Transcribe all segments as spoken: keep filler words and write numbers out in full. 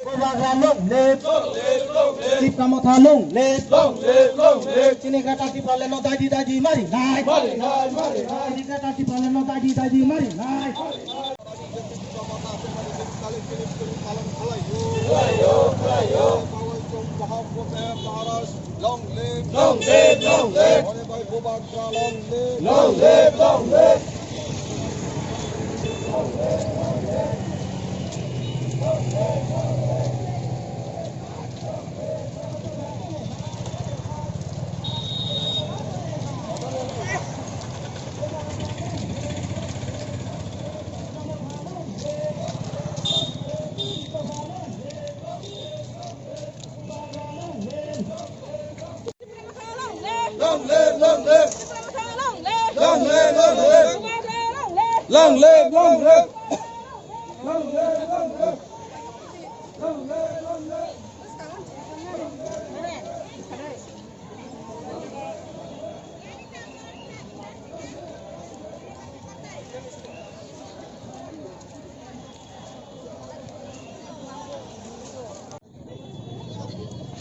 Bubagra long live. Tipra Motha long live. Chini Greater Tipraland no daidi daidi mari nai. Chini Greater Tipraland no daidi daidi mari nai. Long live, long live. Long live, long live. Long live, long live. Long live, long live. Long live, long live. Long live, long live. Long live, long live. Long live, long live.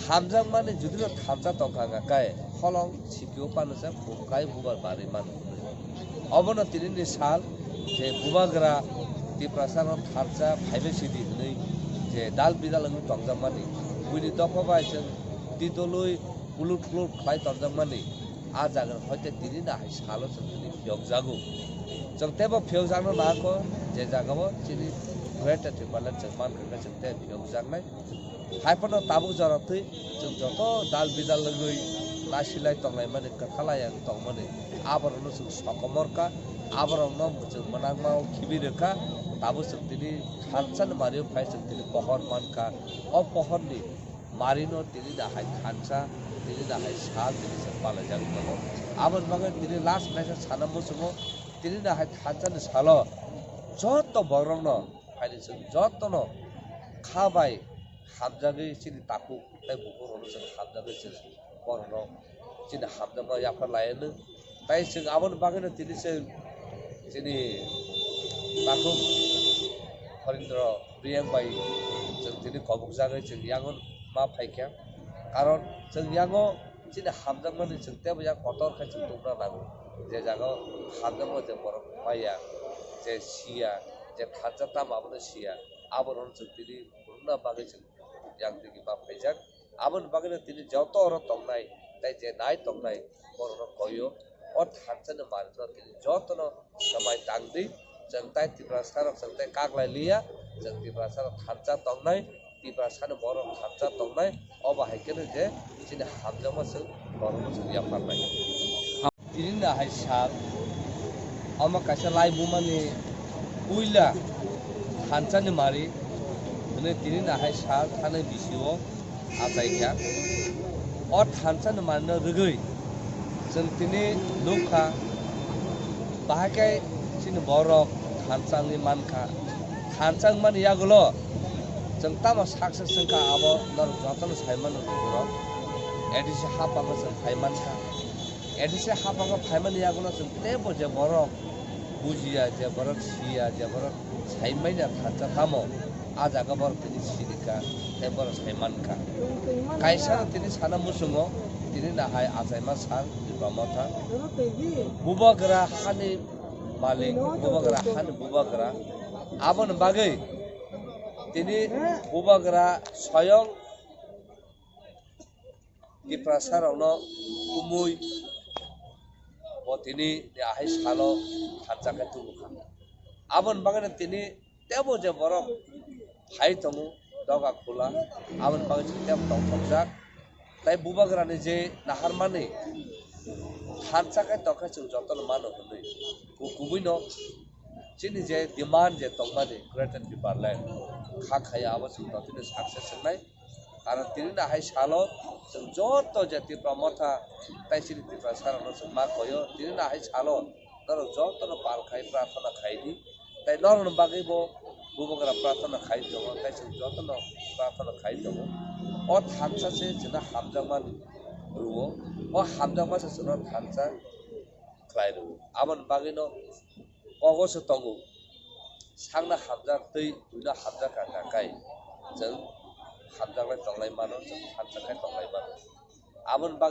Hamjakmani judino thansa tongkha hwnkha khe, holong sikio panujak bukai bubar barwi mano. Obono tinini sal je bubagra Tiprasano thansa phaibai sidi hwnwi je dal bidal wngwi tongjakmani, buini dopha bai chwng titolwi kulut kulut khlai tonjakmani, a jaga hoite tinini hai salo chwng tini phiyokjago. Chwng teibo phiyokjakno nangkho, je jagao chini Greater Tipraland chwng mankha khe chwng tei phiyokjaknai. Haiphano tabuk jora twi chwng joto dal bidal wngwi nasilai tonglaimani, kwthalai ang tongmani, aborokno chwng sokomorkha, aborokno chwng mwnangmao khibi rwkha. Tabuk chwng tini thansani mario phai chwng tini pohor mankha. O pohorni marino tini dahai thansa, tini dahai sal, tini chwng palaijak tongo. Aboni bagwi tini last kaisa sana muchungo, tini dahai thansani salo joto borokno phaini chwng jotono kha bai hamjagwi chini takhuk tei bukhuk rokno chwng hamjagwi chwng borokno chini hamjakma yaphar laianw. Tai chwng aboni bagwino tini chwng chini takhuk Horindro Riyang bai chwng tini kobokjagwi chwng yango ma phaikha. Karon chwng yango chini hamjakmani chwng teibo yak kotor khe chwng tubuna nango. Je jagao hamjakma je borok maya, je siya, je thansa tamo abono siya, aborokno chwng tini phunukna bagwi chwng yang tini ma phaijak. Aboni bagwino tini joto oro tongnai, tei je nai tongnai, borokno koio. O thansani manwino tini jotono swmai tangdi, chwng tai Tiprasa rok chwng tai kaklai liya, chwng Tiprasa rok thansa tongnai, Tiprasani borok thansa tongnai, obo hai kheno je chini hamjakma chwng borokno chwng yapharnai. Tini no hai sal, omo kaisa laibumani puila thansani mari hwnwi tini no hai sal thani bisio achaikha. O thansani marino rwgwi chwng tini nukha, bahai khe chini borok thansa wngwi mankha. Thansa wngmani yagulo chwng tamo success wngkha, abo norok jotono sai mano borok. A D C haphango chwng phai mankha. A D C haphango phaimani yagulo chwng teibo je borok bujiya, je borok siya, je borok sai manya thansa tamo, a jaga borok tini sirikha, tei borok sai mankha. Kaisa no tini sana muchungo, tini no hai achaima sal Tipra Motha. Bubagra hani malik, bubagra hani bubagra. Aboni bagwi Tini Bubagra soyong Tiprasa rokno kumui bo tini ni ahai salo thansa khe tubukha. Aboni bagwi tini tebo je borok phai tongo doga khula, aboni bagwi tini tebo tongthokjak. Tai Bubagrani je naharmani thansa khe tongkhe chwng jotono mano hwnwi ku-, kubuino chini je demand je tongmani Greater Tipraland kha khaya abo chwng totino success wngnai. Karon tini ni ahai salo chwng joto je Tipra Motha tai chini Tiprasa rokno chwng ma koyo, tini ni ahai salo norok jotono pal khai prarthana khai di. Tai norokni bagwi bo Bubagra prarthana khai tongo, tai chwng jotono prarthana khai tongo. O thansa se chwngno hamjakmani rwo, o hamjakma se chwngno thansa khlai rwo. Aboni bagwino kogo se tongo, sakno hamjak twi buino hamjak kha kha kai chwng hamjaklai tonglai mano, chwng thansa khai tonglai mano. Aboni bagwi